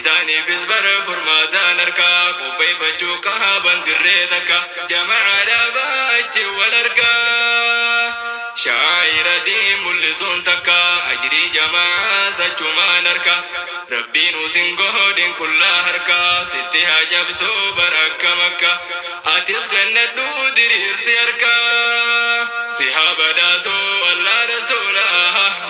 Isaaniifis bara furmaataan harkaa qopheeffachuu qaban dirree takka jamaa dhaabaa achi wal argaa. Shaa'ira diin mul'isuun takka ajrii jamaa sachumaan harka. Rabbiin usin godhin qullaa harka sitti haa cabsuu bara akka makka. Atis kennadhu diriirsi harka. Si haa badhaasuu Allah rasuula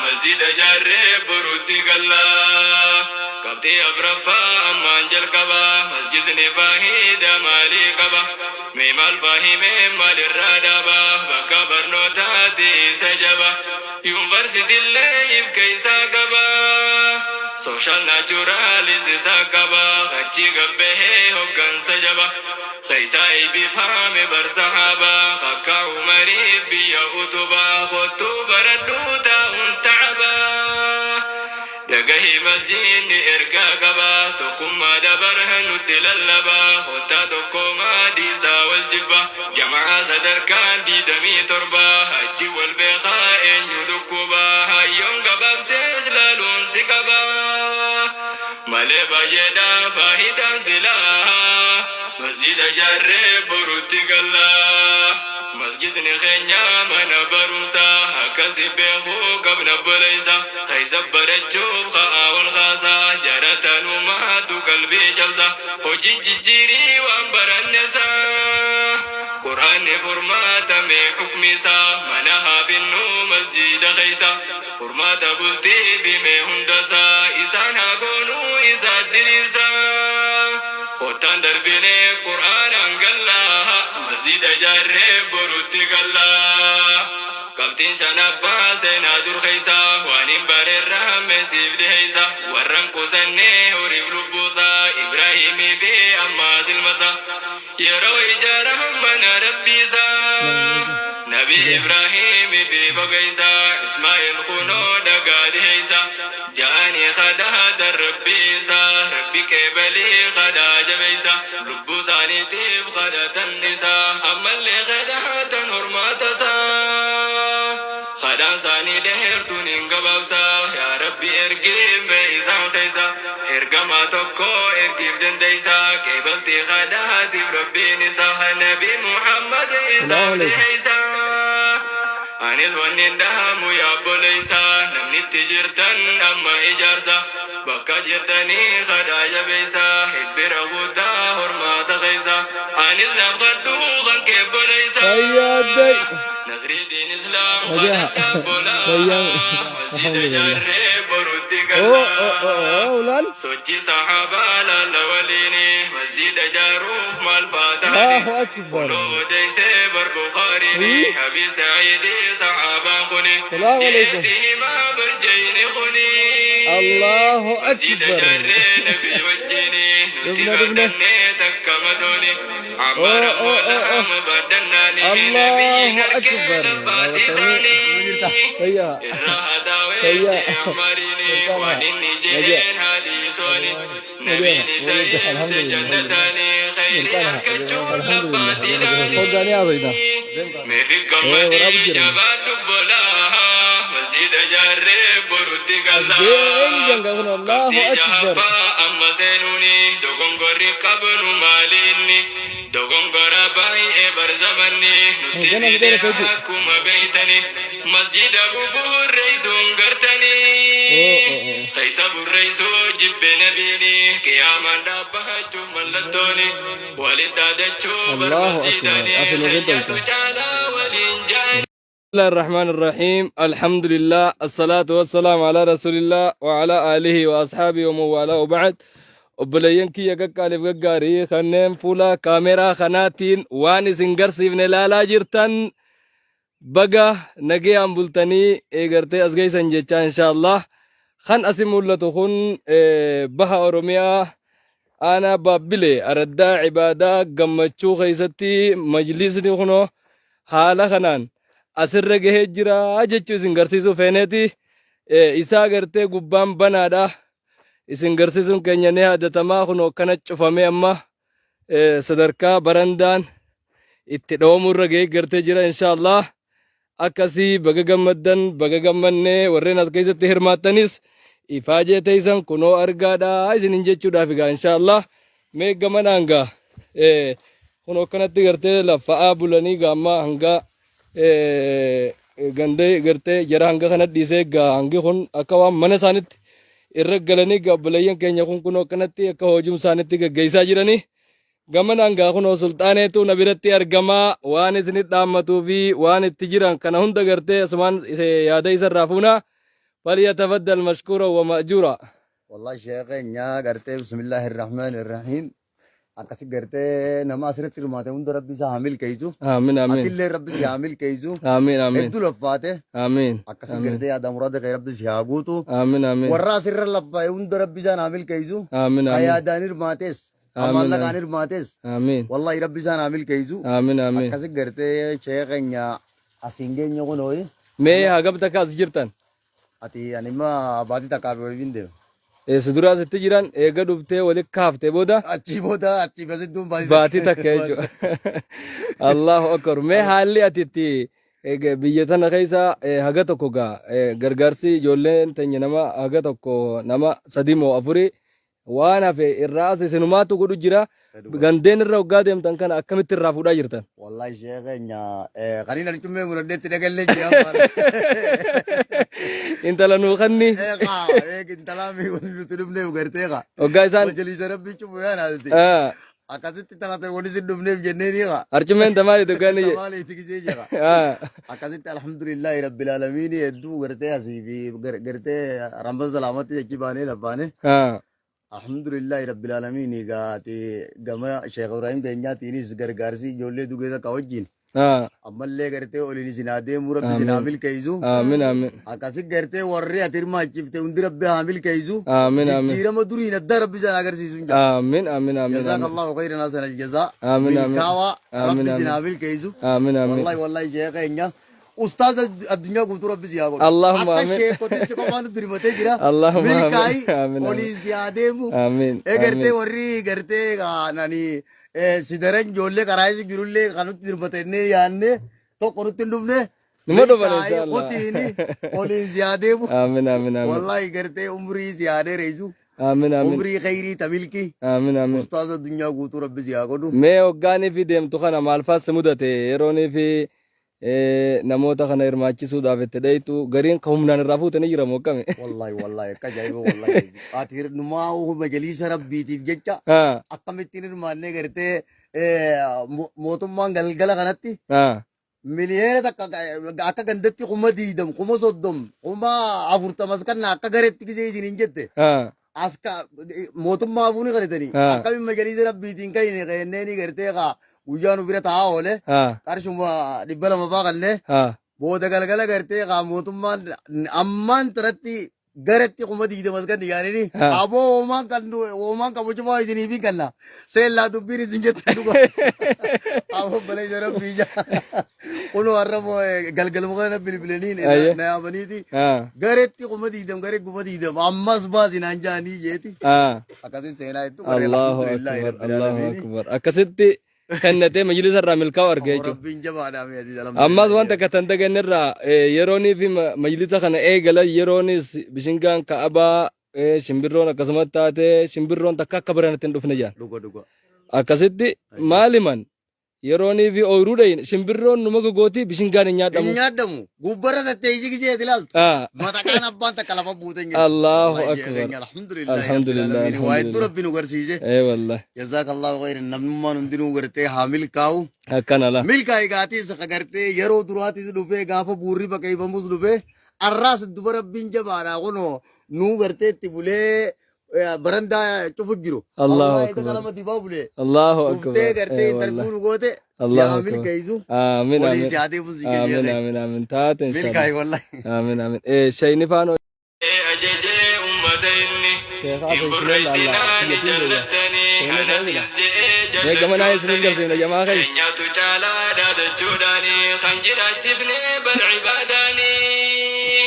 masjida jaarree borutti gallaa. Qabxii afraffaa ammaan jalqaba masjidni faayidaa maalii qaba? Mee maal faahimee maalirraa dhaaba? Bakka barnootaatti isa jaba. Yuunivarsiitillee if keessaa qaba. Social naturalist isa qaba. Achi gabbahee hoggansa jaba. Keessaa eebbifame bar sahaaba. Akka Umarii biyya utubaa. Kottuu baradhuu taa'uun ta'aba. Dhagahi masjidni ergaa qaba. Tokkummaa dabara nutti lallaba. Kottaa tokkoomaa dhiisaa wal jibba. Jamaa sadarkaan 27. Achi wal beekaa eenyu dhukkuba. Hayyoon gabaabsees laaluun si qaba. Malee baay'eedha faayidaan silaa. Masjida jaarree borutti gallaa. Masjidni keenya mana barumsaa akkasi beekuu qabna boleessa. Keessa barachuuf ka'aa wal kaasaa jaratanumaatu qalbii cabsa. Hojii jijjiirii waan barannesaa. Quraanni furmaata mee hukmisaa mana haafinnuu masjida keessa. Furmaata bultii fi mee hundasaa isaan haa goonuu isaa diriirsaa. Kottaan darbinee quraanaan gallaa masjida jaarree borutti gallaa. Qabxiin shanaffaa seenaa dur keessa waan hin bareerraa meesiif dhiheessa. Warran qusannee horiif lubbuusaa Ibraahimii fi ammaas ilmasa. Yeroo ijaara mana rabbiisaa. Nabi Ibraahimii fi bogeessa Ismaa'il kunoo dhagaa dhiheessa. Ja'anii kadhatan rabbiisa rabbi qeebalii kadhaa jabeessa. Lubbuu isaaniitiif kadhatan isaa ammallee kadhatan hormaata isaa. Kadhaan isaanii dheertuun hin gabaabsa yaa rabbi ergii isaan keessa. Ergamaa tokko ergiif dandeessa qeebaltii kadhaatiif rabbiin isaa Nabi Muhammad isaaf Salaamu alaikum. dhiheessa. Anis wanni dhahamu yaa obboleessa namni itti jirtan amma ijaarsa bakka jirtanii kadhaa jabeessa hibbira guddaa hormaata keessa anis nafadhu kan keebboleessa. Fayyaadday. Nasriidiin Islaam Fayyaa. kadhadhaa bolaa Fayyaa. masjida Alhamdulillah. jaarree borutti Oh, oh, gallaa. oh, oh, laal. Sochii sahabaa laalla waliini masjida jaaruuf maal faataani. Allahu akbar. Kunoo odeysee bar Bukhaariini Wii. Abi Sa'iidii sahabaan kuni. Salaamu alaikum. Jeetti himaa barjayni kuni. Allahu Masjida akbar. jaarree nabi wajjini nuti Dhufna dhufna. baadhannee takka madooni. Oh, Ammar oh, ammoo oh, oh. dhahamu baadhannaani nabiyyiin Allahu harkee akbar. laffaati Raawwatamee. isaanii. Fayyaa. Irra hadaawee Fayyaa. jee ammariini Mirqaana. waan inni Nagaa. jeen hadiisooni. Nagaa. Nabiin isa Walidda. ibse Alhamdulillah. jannataani khayrii Mirqaana. argachuun Alhamdulillah. laffaatiidhaani. Hoggaanii haasofna. Meefi Eh, gammadii waraabu jiran. jabaadhu bolaa masjida jaarree borutti gallaa. Addeen janga kun Allahu Qabxii akbar. jahaffaa amma seenuuni dogongorri qabnu maaliinni dogongora baay'ee barzamanni nutti Hoggana fide fidee jechuudha. akkuma beeytani masjida buburreessuun gartanii Oh, oh, oh. keessa burreessuu jibbe nabiini qiyaamaan dhaabbachuuf mallattooni walitti dhaadachuu bar Allahu akbar. masjidani Ati nu keenyatu fidalta. caalaa waliin jaani. بسم الله الرحمن الرحيم الحمد لله الصلاة والسلام على رسول الله وعلى آله وأصحابه ومن والاه وبعد. Obboleeyyan kiyya qaqqaaliif gaggaarii kanneen fuula kaameraa kanaatiin waan isin garsiifne ilaalaa jirtan, baga nagayaan bultanii eegartee as geessan jechaa, inshaallah kan asi mul'atu kun baha Oromiyaa aanaa Baabbile araddaa Cibaadaa Gammachuu keessatti majlisni kunoo haala kanaan asirra gahee jira jechuu isin garsiisuu feeneeti. Isaa gartee gubbaan banaadha. Isin garsiisuun keenya ni yaadatamaa. Kunoo akkana cufamee amma sadarkaa barandaan itti dhawamuu irra gahee gartee jira inshaallah. Akkasii baga gammaddan, baga gammannee. Warreen as keessatti hirmaattanis Ifaajee teeysan kunoo argaadha isinin jechuudhaaf egaa inshaallah mee gamanaan gaa kunoo akkanatti gartee laffa'aa bulanii gaa amma hanga ganda gartee jara hanga kana dhiisee gaa hangi kun akka waan mana isaanitti irra galanii gaa obboleeyyan keenya kun kunoo akkanatti akka hojiin isaanitti gaggeessaa jiranii. Gamanaan gaa kunoo sulxaaneetu na biratti argamaa waan isinit dhaammatuu fi waan itti jiran kana hunda gartee asumaan yaada isarraa fuuna. Falyatafaddal mashkuura wa ma'juura. Wallahi sheekh keenya gartee bismillaahi irrahmaani irrahiim akkasi gartee nama asirratti hirmaate hunda rabbi isaa haa milkeessu. Aamin aamin. Atillee rabbi si haa milkeessu. Aamin aamin. Hedduu laffaate Aamin. akkasi Aamin. gartee yaada muraada kee rabbi si haa guutu. Aamin aamin. Warra asirra laffaa'e hunda rabbi isaan haa milkeessu. Aamin Ka aamin. yaadaan hirmaates Ka Aamin maallaqaan aamin. hirmaates Aamin. wallahi rabbi isaan haa milkeessu. Aamin aamin. Akkasi gartee sheekh keenya asiin geenye kunooyi. Mee hagam takka as jirtan? Ati ani immoo baatii takkaa fi wayiin deema. Si dura asitti jiran eega dhuftee wali kaaftee booda Achii booda achii basittuun baatii baatii takka jechuudha. Allahu akbar. Mee haalli ati itti eega biyya tana keessa haga tokko gaa gargaarsi ijoolleen teenya nama haga tokko nama sadii moo afurii waan hafe irraa as isinumaatu godhu jira. Gandeen irra hoggaa deemtan kana akkamitti irraa fuudhaa jirtan? Wallahi sheekh keenya kan inni arcummee muradheetti dhagallee jira. Intala nuu kanni. Eegaa eeg intalaa mi wanni nuti dhufneef gartee kaa. Hoggaa isaan. Majaliisa rabbii cufu yaa naasiti. Ah, Akkasitti talata wanni sin dhufneef jennee ni kaa. Arcummeen tamaali tokkaan ni jedhe. Tamaali itti gisee jira. Ah, Akkasitti alhamdulillahi rabbil aalamiin hedduu gartee asii fi gartee rambas salaamatti jechi baanee labbaane. Ah. Alhamdulillahi rabbil aalamiin egaa ati gama Sheekh Ibrahim keenyaatiinis gargaarsi ijoollee dugeessa takka wajjin ammallee gartee oliin isin haa deemuu rabbi isin haa Amiin. milkeessu. Amiin amiin. Akkasi gartee warri ati hirmaachifte hundi rabbi haa milkeessu. Amiin amiin. Jijjiirama duriin addaa rabbi isaan agarsiisu hin jaa. Amiin amiin amiin. Jazakallahu khairan hasan aljazaa. Amiin amiin. Milkaawaa rabbi Amiin isin amiin. haa milkeessu. Amiin amiin. Wallahi wallahi sheekh keenya Ustaaza addunyaa guutuu rabbi si haa godhu. Allahumma Akka amiin. sheekotichi qofaan nutti rifatee jira. Allahumma amiin. Milkaa'i Amiin amiin. oliin si haa deemu. Amiin E gartee amiin. warri gartee nani si daran ijoollee karaa isi jirullee kan nutti dirbatannee yaadne tokko nutti hin dhufne. Numa dhufan Milkaa'i inshallah. kotiini oliin si haa deemu. Amiin amiin amiin. Wallahi gartee umrii si haa dheeressu. Amiin amiin. Umrii khayrii ta milki. Amiin amiin. Ustaaza addunyaa guutuu rabbi si haa godhu. Mee hoggaanii fi deemtu kana maal faas si mudate yeroonii fi namoota kana hirmaachisuudhaaf itti dhayxu gariin ka humnaan irraa fuutanii jira moo akkami? Wallahi wallahi akka ajaa'iba wallahi. Ati numaa majaliisa rabbiitiif jecha Haa akkamittiin hirmaannee gartee mootummaan galgala kanatti haa miliyoona takka akka gandatti 20,000 30,000 40,000 as kanna akka gareetti gisee isin hin jette. Haa As ka mootummaa fuuni kanatanii haa akkamiin majaliisa rabbiitiin kayne kenneeni gartee kaa guyyaa nu bira taa'aa oole haa qarshuma 200 faa kannee haa booda galgala gartee kaa mootummaan ammaan tanatti garatti 20,000 as kan yaanini haa aboo hoomaan kan hoomaan qabu cufaa isiniif hin kanna seellaa dubbiin isin jettan dhuga aboo baleessa rabbii ija kunoo har'a galgaluma kana bilbilanii Ayye na yaamaniiti haa garetti 20,000 garee 20,000 ammas baasi naan jaanii jeeti haa akkasiin seenaa hedduu garee Allahu alhamdulillahi akbar rabbil Allahu aalamiin akbar akkasitti kennatee majlisa irraa milkaa'u arge Aboo jechuudha. rabbiin jabaadhaa mi aziz Ammas alhamdulillahi wanta akka tan daganne irraa yeroonii fi majlisa kana eegalan yeroonis bishingaan ka'abaa shimbirroon akkasumas taatee shimbirroon takka akka biranatti hin dhufne jedhan. Dhuga dhuga. Akkasitti maaliman yeroonii fi ooyiruu dhayin shimbirroon numa gogootii bishingaan hin Hin nyaadhamu. nyaadamu. Gubbarra tattee iji gisee ilaaltu. Ah, Mataqaan abbaan takka lafa buute hin jirtu. Allahu Wallahi akbar. jeeqeenya alhamdulillahi rabbil Alhamdulillah aalamiin. Waa hedduu alhamdulillah. rabbi nu garsiise. Ee wallahi Jazakallahu khairan namnummaan hundinuu gartee haa milkaa'u. akkana la. Milkaa'e gaatiis akka gartee yeroo duraatis dhufee gaafa buurri baqeeffamus dhufee arraas duba rabbiin jabaadha kunoo nuu gartee itti bulee barandaa cufu jiru. Allahu Wallahi takka akbar. lama dibaa bulee. Allahu Dhuftee akbar. gartee Ee wallahi. interview nu goote si Allahu haa akbar. milkeessu. Aamin Olii aamin. si haa deebisu si Aamin kenneere. aamin aamin. Taate inshallah. Milkaa'i wallahi. Aamin aamin. Ee shayni faanoo ajajee ummata inni sheekhaa hin fi isineen laalla. burreessinaa ni Biyya tiin deebi'a. jallattanii Shayni anasis ta'uu je'ee Mee gamanaa jallachuun isinin sanii garsiifna jamaa keenya. keenyaatu caalaa dhaadachuudhaani kan jiraachifne bal ibaadaanii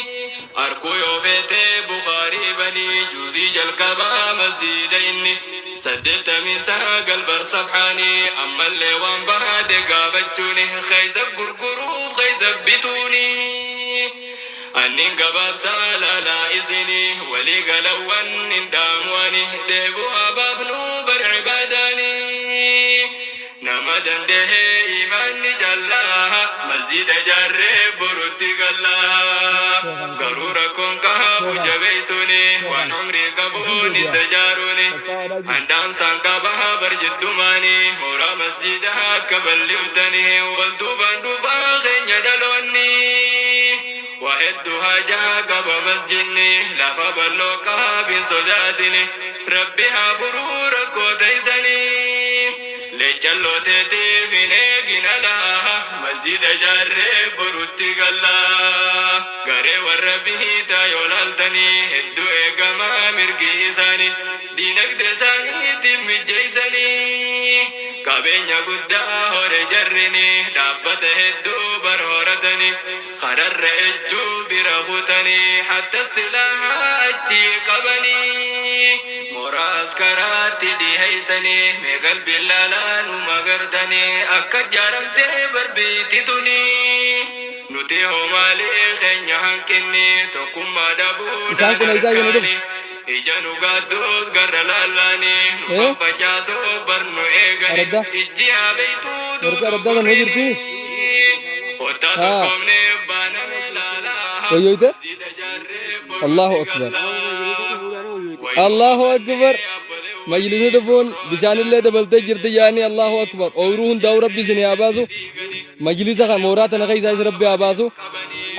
arkuu yoo feete bukaarii banii juuzii jalqabaa masjiida inni 89 bar safhaanii ammallee waan baade gaafachuuni keessa gurguruuf keessa bituuni. Annin gabaabsaa laalaa isinii walii galawwan hin dhaamu ani dheebuu haa baafnuu bar ibaadaanii nama dandahee imaanni callaa masjida ijaarree borutti gallaa garuu rakkoon qabu jabeessuuni waan umrii qabuun isa ijaaruuni an dhaamsaan qaba bar jiddumaanii mooraa masjida akka bal'iftanii wal duubaan dhufaa keenya dhaloonni Waa heddu haajaa qaba masjidni lafa bal'oo qaabin sodaatini rabbi haa furuu rakkoo teeysanii leccalloo teetiif hin eegin alaa masjida jaarree borutti gallaa garee warra biitaa yoo laaltanii heddu eegamaa mirgi isaanii Diinagdee isaaniitiif mijjeessanii qabeenya guddaa hore jarrini dhaabbata hedduu bar horatanii kararra ejjuu bira kutanii hatta silaaha achii qabanii mooraa askaraatti dhiheessanii mee qalbiin laalaa numa gartanii akka jaaramtee bar biitti tunii nuti hoo maalii keenya hanqinni tokkummaa Isaan dhabuudhaan kun isaa jennu harkaanii Ija nu gaadduus garra laallaani nu Eh? faffacaasoo bar nu eegani Araddaa? ijji haa beektuu Warqee duutu araddaa sana ni jirti? gurrini kottaa Haa. tokkoomnee baaname laalaa Wayyoyte? masjida jaarree Allahu borutti Akbar. gallaa Allahu Akbar. Majlisni dhufuun bishaanillee dabaltee jirti yaani Allahu Akbar. Ooyiruu hundaa'u Rabbi isin haa baasu. Majlisa kan mooraa tana keessaa is Rabbi haa baasu.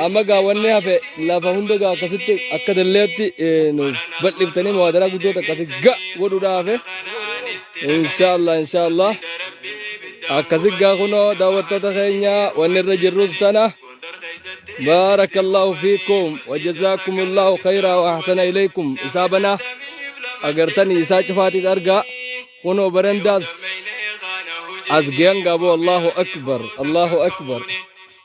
Amma gaa wanni hafe lafa hunda gaa akkasitti akka dalleetti nu bal'iftanii muhaadaraa guddoo akkasi ga godhuudha hafe. Inshaallah inshaallah. Akkasi gaa kunoo daawwattoota keenya wanni irra jirrus tana. Baarakallahu fiikum wajazaakumullahu khayraa wa ahsana ilaykum isaa banaa agartanii isaa cufaatis argaa kunoo barandaas as gayan gaaboo Allahu akbar Allahu akbar.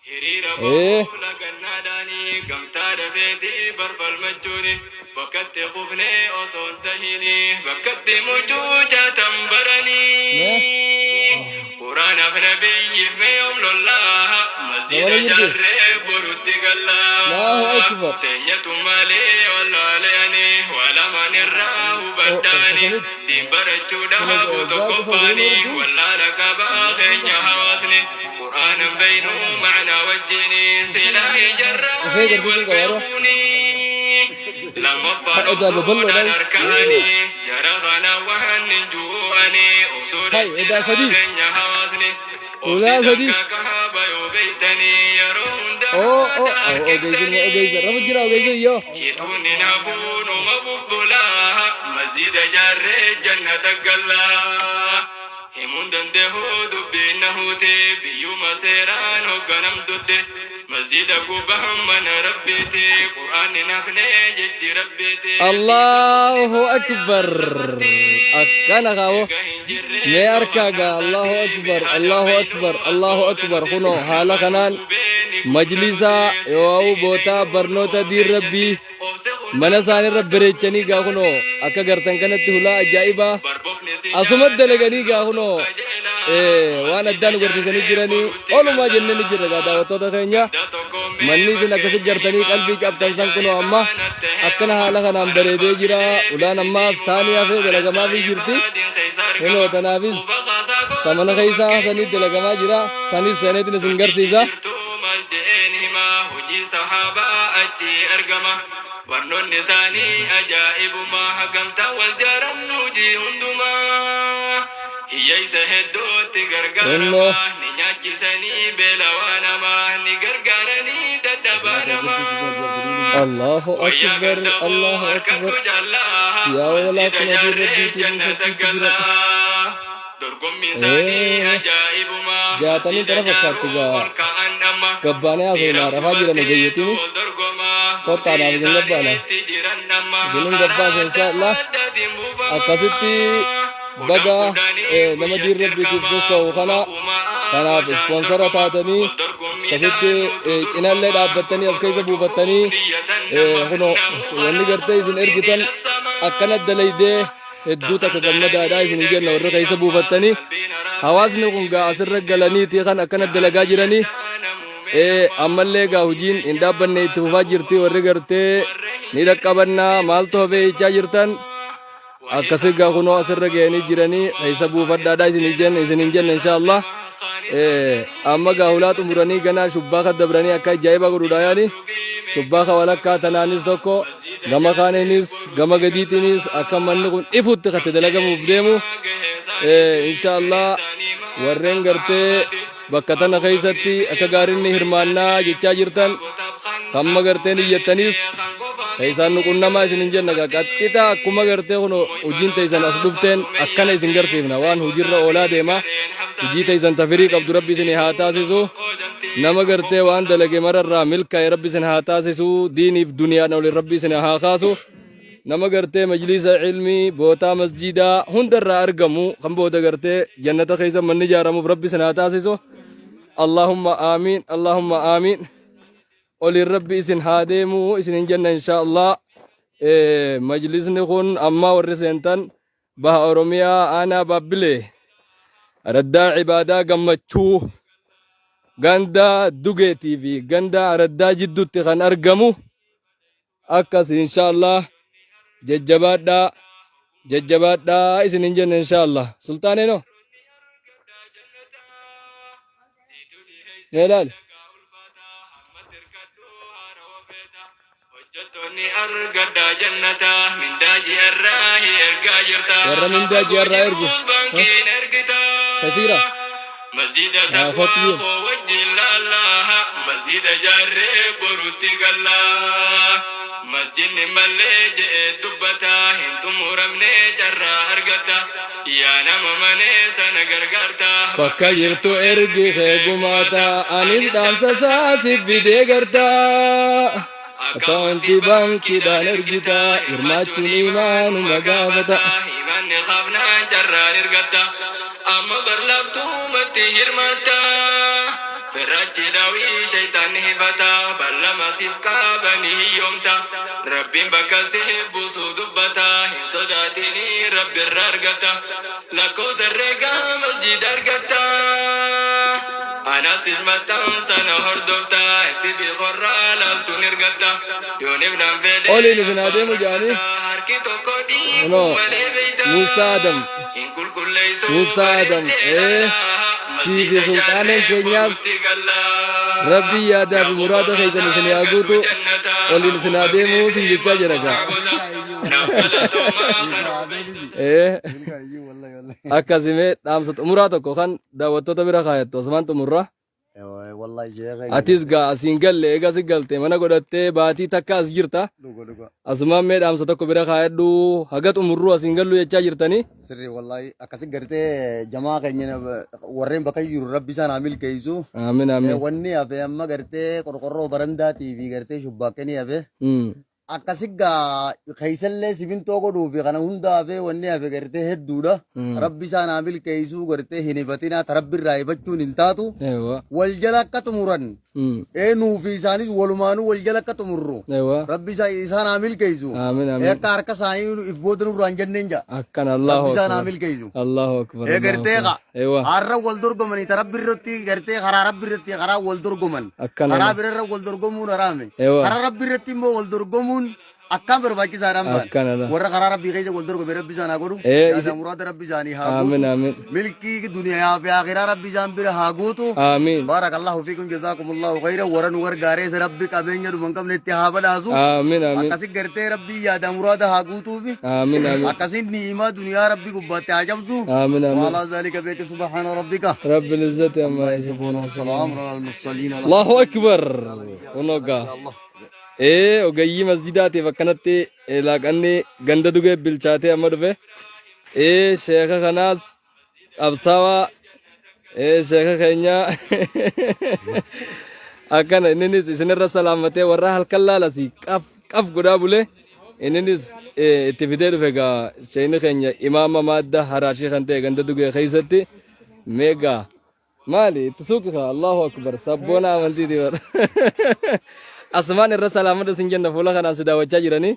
Hiriira Ee. bahuuf lagannaadhaani gamtaa dafeeti barfalmachuuni bakkatti kufnee osoo hin tahini bakkatti mucucaatan baranii quraanaaf nabiyyiif mee yoom lollaa masjida Dabala jirti. jaarree borutti gallaa Allahu akbar. teenyatu malee wallaalayani waa lamaan irraa Oh, hubadhaani akkasumatti. diin barachuu Kun dhahabu waggaa qofa tokkoffaani waliin wallaala qabaa keenya hawaasni qur'aanan beeynu ma'anaa wajjini silaa Ufee ijarraa garsiisuu wal qaba yeroo. beekuuni lammaffaan Haa edaa obsuudhaan babal'oodhaan. harkaani jara kana waan hin ju'ani obsuudhaan Hai edaa jiraa sadii. keenya hawaasni Ulaa obsi sadii. dangaa kaaba yoo beeytanii yeroo hunda Oo oo haadha oo ogeessin ogeessa harkiftanii rafu jira ogeessin yoo. Cituun hin hafuu numa bubbulaa masjida jaarree jannata gallaa himuun danda'u dubbiin na huute biyyuma seeraan hoogganamtutte masjida gubbaa mana rabbiiti qur'aanni nafne jechi rabbiiti Allahu akbar. Akkana kaawoo. Mee harkaa gaa Allahu akbar Allahu akbar Allahu akbar kunoo haala kanaan majlisaa yoo bootaa barnoota diin rabbii mana isaanirra bareechanii gaa kunoo akka gartan kanatti hulaa ajaa'ibaa asuma dalaganii gaa kunoo waan addaa nu garsiisanii jiranii olumaa jennee ni jirra gaa daawwattoota keenya manni isin akkasi gartanii qalbii cabtan san kunoo amma akkana haala kanaan bareedee jira ulaan ammaas taanii hafee dalagamaafii jirti kunoo tanaafis ta mana keessaa sanii dalagamaa jira sanis seeneetiin isin garsiisa. Maal je'een hima hojii sahaabaa achi argama barnoonni isaanii ajaa'ibuma hagamtaa wal jaaran hojii hundumaa hiyyeessa hedduutti Innoo. gargaarama ni nyaachisanii beelawaa namaa ni gargaaranii dadhabaa namaa Allahu wayyaa akbar gandaboo Allahu harkadhu akbar jaallaa yaa walaa masjida kun hojii jaarree rabbiitiin jannata sochiitti jira. gallaa dorgommiin isaanii Ee, ajaa'ibuma jaatanii masjida tana fakkaatti jaaruu gaa ol ka'an amma gabbaanee haasofnaa dhiiraaf rafaa jiran dubartiitu ogeeyyotiin wal dorgoma kottaadhaaf hojii isin gabbaana isaaniitti jiran amma isinin karaa gabbaasa adda inshaallah addaatiin buufama akkasitti kudhan baga kudhanii nama diin guyyatti rabbiitiif ergama sossoo'u kuma kana kuma kanaaf gosaan ispoonsara dorgoma taatanii wal akkasitti dorgommiidhaan nutu cinallee dorgoma dhaabbattanii as keessa boruu buufattanii dhufuuf niyyatan nama kunoo namuu wanni gartee isin karaa ergitan akkana dalaydee hedduu takka gammadaadha isin jenna warra keessa buufattanii hawaasni kun gaa asirra galaniiti kan akkana dalagaa jiranii. Ee ammallee egaa hojiin hin dhaabbanne itti fufaa jirti warri gartee ni dhaqqabannaa maaltu hafee jechaa jirtan akkasi egaa kunoo asirra ga'anii jiranii keessa buufadhaadhaa isin jenne isin hin jenne inshaallah. Amma egaa hulaa xumuranii ganaa shubbaaka dabranii akka ajaa'ibaa godhuudha yaani shubbaaka walakkaa tanaanis tokko gama kaaniinis gama gadiitiinis akka manni kun ifutti katti dalagamuuf deemu inshaallah warreen gartee Bakka tana keessatti akka gaariin ni hirmaannaa jechaa jirtan hamma garteen iyyattaniis keessaan nu qunnamaa isin hin jenna gaa qaxxixa akkuma gartee kun hojiin teessan as dhufteen akkana isin garsiifna waan hojiirra oolaa deema hojii teessan tafirii qabdu rabbi isin haa taasisu nama gartee waan dalage mararraa milkaa'e rabbi isin haa taasisu diiniif duniyaadhaan olin rabbi isin haa kaasu Nama gartee majliisa ilmii bootaa masjiidaa hundarraa argamu kan booda gartee jannata keessa manni ijaaramuuf rabbi isin haa taasisu. Allahumma aamiin Allahumma aamiin. Oliin rabbi isin haa deemu isin hin jenna inshaa Allah. Majlisni kun ammaa warri seentan baha Oromiyaa aanaa Baabbilee araddaa cibaadaa gammachuu ganda dugeetii fi ganda araddaa jidduutti kan argamu. Akkas inshaallah jajjabaadhaa jajjabaadhaa isin hin jenne inshaallah. Sulxaanee noo? Mee ilaali. Hojjettoonni argadhaa jannata mindaa ji'arraa ergaa jirta. Warra mindaa ji'arraa ergu. Baankiin ergita. Kasiira. Masjida Haa, taqwaa kottu. koo wajjin laallaa masjida jaarree borutti gallaa masjidni mallee je'ee dubbata hin xumuramne carraa argata yaa nama manee sana gargaarta Bakka jirtu ergi kee gumaata anis dhaamsa isaa siif fidee garta. Akkaawuntii baankiidhaan ergita hirmaachuun imaanuma gaafata. Imanni qabnaan carraan ergatta amma bar laaftumatti hirmaatta Firrachi daawii shayxaanni hifata ballama siif qabanii hiyyoomta Rabbiin bakka siif buusu dubbata hin sodaatini Rabbirra argatta Lakkoofsa herreegaa masjiida argatta Ana siif maxxansa na hordofta FB korraa laaltu ni argatta Yoonif nan fedhe Oliin isin haa deemu jedhanii. harki tokko dhiigu Kunoo malee beeyta Muusaa Adam Hin qulqulleessu Muusaa Adam bareechee ee lallaa sii fi Masjiida sulxaaneen jaarree keenyaas borutti galla Rabbii yaadaa fi muraada keessan isin haa guutu oliin isin haa deemu sin jechaa jira gaa. Ee akkasimee dhaamsa xumuraa tokko kan daawwattoota bira kaayattu asumaan xumurra. Wallahi sheekha. Atis gaa asiin galle eega si galte mana godhattee baatii takka as jirta. Dhuga dhuga. Asumaan mee dhaamsa tokko bira kaayadhu haga xumurru asiin gallu jechaa jirtanii. Sirrii wallahi akkasi gartee jamaa keenya warreen bakka jiru rabbi isaan haa milkeessu. Aamin aamin. Wanni hafe amma gartee qorqorroo barandaatii fi gartee shubbaakkanii hafe. Akkasi gaa keessallee simintoo godhuu fi kana hunda hafee wanni hafe gartee hedduudha. Rabbi isaan haa milkeessuu gartee hin hifatinaa ta rabbi irraa hifachuun hin taatu. Ewa. Wal jala akka xumuran. Nuu fi isaanis walumaanuu wal jala akka xumurru. Ewa. Rabbi isaan haa milkeessu. Aamin aamin. Akka harka isaanii if booda nurraa hin jenneen ja'a. Akkana Allahu Rabbi isaan haa akbar. milkeessu. Allahu akbar. Ee Allahu gartee akbar. ka Ewa. har'a wal dorgomanii ta rabbi irratti gartee karaa rabbi irratti karaa wal dorgoman. Akkana. Karaa birarra wal dorgomuun haraame. Ewa. Karaa rabbi irratti immoo wal dorgomuun akkaan barbaachisaadhaan ba'an. Akkana la. Warra karaa rabbii keessa wal dorgome rabbi isaan haa godhu. Ee, Yaada muraada rabbi isaanii haa Aamin guutu. aamin. Milkii duniyaa fi akhiraa rabbi isaan bira haa guutu. Aamin. Baarakallahu fiikum jazaakumullahu khayran warra nu gargaarees rabbi qabeenya dhuma hin qabne itti haa badhaasu. Aamin aamin. Akkasi gartee rabbii yaada muraada haa guutuufi. Aamin aamin. Akkasiin ni'imaa duniyaa rabbi gubbaatti haa cabsu. Aamin aamin. وعلى ذلك بك سبحان ربك Rabbil izzati amma yasifuun. والسلام على المرسلين Allahu akbar. Kunogaa. Ee ogeeyyii masjidaatiif akkanatti laaqanni ganda dugee bilchaatee amma dhufe. Ee sheeka kanaas qabsaawaa ee sheeka keenya akkana inninis isinirra salaammatee warra halkan laalasi qaf qaf godhaa bule inninis itti fidee dhufe gaa sheekni keenya imaama maadda haraashii kan ta'e ganda dugee keessatti meegaa Maali itti suuqi kaa Allahu akbar sabboona amantiiti bar. Asumaan irra salaamadha sin jenna fuula kanaan si daawwachaa jiranii.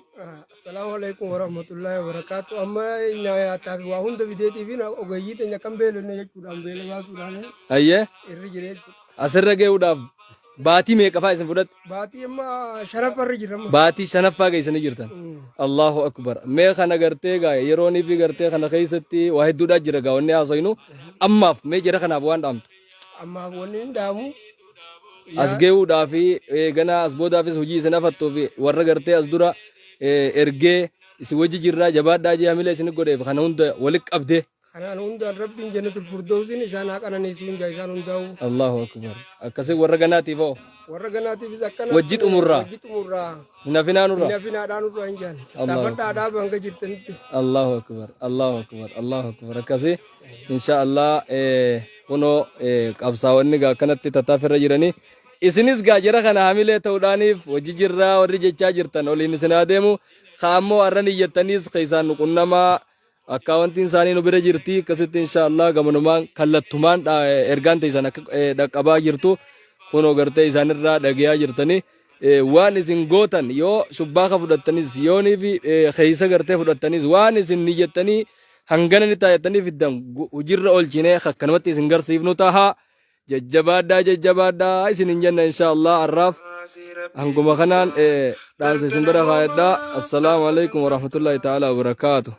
Assalaamu alaikum warahmatullahi wabarakatuh. Amma nyaataa fi waa hunda fideetii fi ogeeyyii teenya kan beelonne jechuudhaan beela baasuudhaan Hayyee irri jira jechuudha. asirra ga'uudhaaf Baatii meeqa faa isin fudhatte? Baatii amma shanaffarra jirra amma. Baatii shanaffaa geessanii jirtan. Allahu akbar. Mee kana gartee gaa yeroonii fi gartee kana keessatti waa hedduudhaa jira gaa wanni haasofnu. Ammaaf mee jara kanaaf waan dhaamtu. Ammaaf wanni hin dhaamu. As gee'uudhaa fi ganaa as boodaafis hojii isin hafattuu fi warra gartee as dura ergee isin wajji jirraa jabaadhaa jee hamilee isin godheef kana hunda walitti qabdee. Kanaan hundaan Rabbiin jannatul firdawsiin isaan haa qananiisuu hin jaa isaan hundaa'u. Allahu akbar. Akkasii warra ganaatiif hoo? Warra ganaatiifis akkana. Wajji xumurraa. Wajji xumurraa. Hin hafinaa nurraa. Hin hafinaadhaa nurraa hin jaan. Allahu Tattaafadhaa dhaaba hanga jirtanitti. Allahu akbar. Allahu akbar. Allahu akbar. Akkasii insha Allah kunoo qabsaa'onni gaa akkanatti tattaaffirra jiranii. Isinis gaa jara kana hamilee ta'uudhaaniif wajji jirraa warri jechaa jirtan oliin isin haa deemu. Kaa ammoo har'an iyyattaniis keessaan nu qunnamaa. Akkaawwantiin isaanii nu bira jirti. Akkasitti insha Allah gamanumaan kallattumaan ergaan teessan akka dhaqqabaa jirtu kunoo gartee isaanirraa dhagayaa jirtanii. Waan isin gootan yoo shubbaaka fudhattanis yoonii fi keessa gartee fudhattanis waan isin niyyattanii hangana ni taayattanii fiddan hojiirra oolchinee akkanumatti isin garsiifnu taha. Jajjabaadhaa jajjabaadhaa isin hin jenna insha Allah har'aaf hanguma kanaan dhaamsa isin bira kaayadhaa. Assalaamu alaikum warahmatullahi ta'ala wabarakaatu.